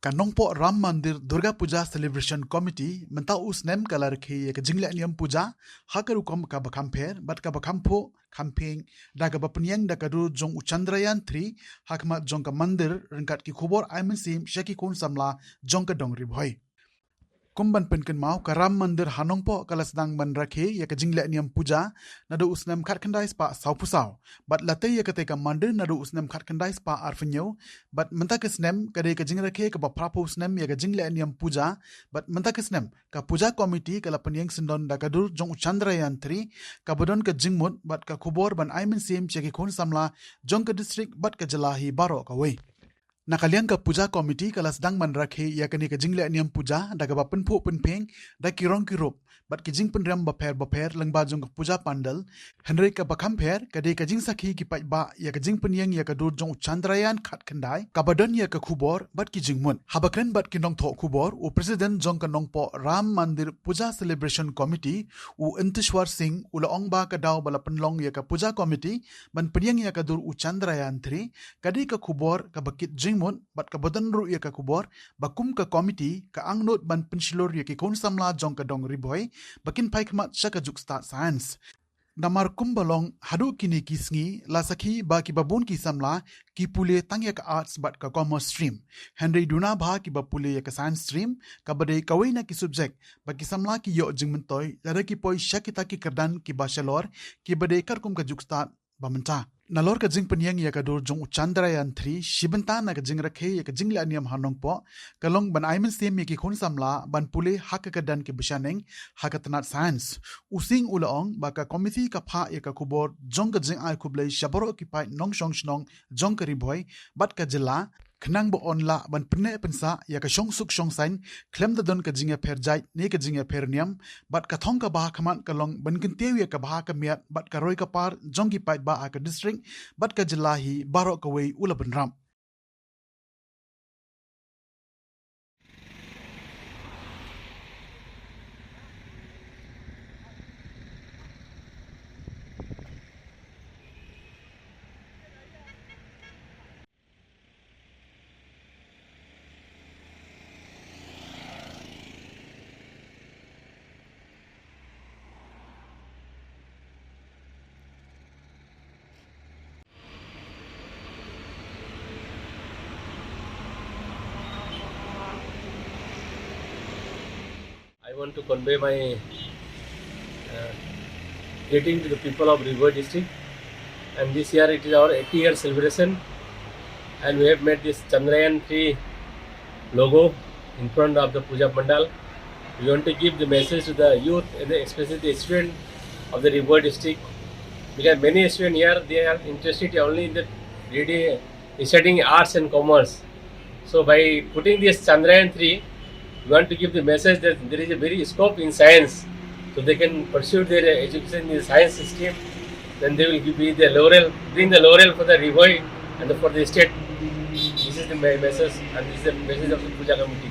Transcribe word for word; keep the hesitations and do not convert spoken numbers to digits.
Ka Nongpoh Ram Mandir Durga Puja Celebration Committee mynta u snem ka la rakhe ïa ka jingleh niam puja ha ka rukom kaba kham pher bad kaba kham phuh kham phieng, da kaba pynïeng da ka dur jong u Chandrayaan three ha khmat jong ka mandir, ryngkat ki khubor ai mynsiem sha ki khun samla jong ka dong Ri Bhoi. Kum ban pynkynmaw, ka Ram Mandir ha Nongpoh ka la sdang ban rakhe ïa ka jingleh niam puja naduh u snem khatkhyndai spah sawphew saw, bad la tei ïa katei ka mandir naduh u snem khatkhyndai spah arphew hynñiew, bad mynta ka snem ka dei ka jingrakhe kaba phraphew snem ïa ka jingleh niam puja. Bad mynta ka snem ka puja committee ka la pynïeng syndon da ka dur jong u Chandrayaan three, kaba don ka jingmut bad ka khubor ban ai mynsiem sha ki khun samla jong ka district bad ka jylla hi baroh kawei. Na ka liang ka puja committee ka la sdang ban rakhe ïa kane ka jingleh niam puja da kaba pynphuh pynphieng da ki rong ki rup bad ki jingpynrem bapher bapher lyngba jong ka puja pandal. Hynrei kaba kham pher ka dei ka jingsakhi ki paidbah ïa ka jingpynïeng ïa ka dur jong u Chandrayaan khatkhyndai, kaba don ïa ka khubor bad ki jingmut. Haba kren bad ki nongthoh khubor, u president jong ka Nongpoh Ram Mandir Puja Celebration Committee, u Intishwar Singh, u la ong ba ka daw ba la pynlong ïa ka puja committee ban pynïeng ïa ka dur u Chandrayaan three ka dei ka khubor kaba kit jingmut bad kaba don ruh ïa ka khubor ba kum ka committee ka angnud ban pynshlur ïa ki khun samla jong ka dong Ri Bhoi ba kin phai khmat sha ka juk stad science. Namar kumba long haduh kine ki sngi la sakhi ba kiba bun ki samla ki pule tang ïa ka arts bad ka commerce stream, hynrei duna bha kiba pule ïa ka science stream, kaba dei kawei na ki subject ba ki samla ki ïoh jingmyntoi lada ki poi sha kita ki kyrdan kiba shalor, kiba dei katkum ka juk stad ba mynta. Nalor ka jingpynïeng ïa ka dur jong u Chandrayaan three, shi bynta na ka jingrakhe ïa ka jingleh niam ha Nongpoh ka long ban ai mynsiem ïa ki khun samla ban pule ha ka kyrdan kiba shaneng ha ka tnat science. U Singh u la ong ba ka committee ka phah ïa ka khubor jong ka jingai khublei sha baroh ki paid nongshong shnong jong ka Ri Bhoi bad ka jylla, khnang ba yn lah ban pynneh pynsah ïa ka shongsuk shongsaiñ khlem da don ka jingïapher jait ne ka jingïapher niam, bad ka thong kaba ha khmat ka long ban kyntiew ïa ka bha ka miat bad ka roi ka par jong ki paidbah ha ka district bad ka jylla hi baroh kawei, u la bynrap. I want to convey my uh, greeting to the people of Ri Bhoi district. And this year it is our eighty year celebration. And we have made this Chandrayaan three logo in front of the Puja Pandal. We want to give the message to the youth and especially the student of the Ri Bhoi district. Because many students here, they are interested only in the reading, studying arts and commerce. So by putting this Chandrayaan three, we want to give the message that there is a very scope in science. So they can pursue their education in the science stream. Then they will give, be the laurel, bring the laurel for the Ri Bhoi and for the state. This is the me- message, and this is the message of the Puja committee.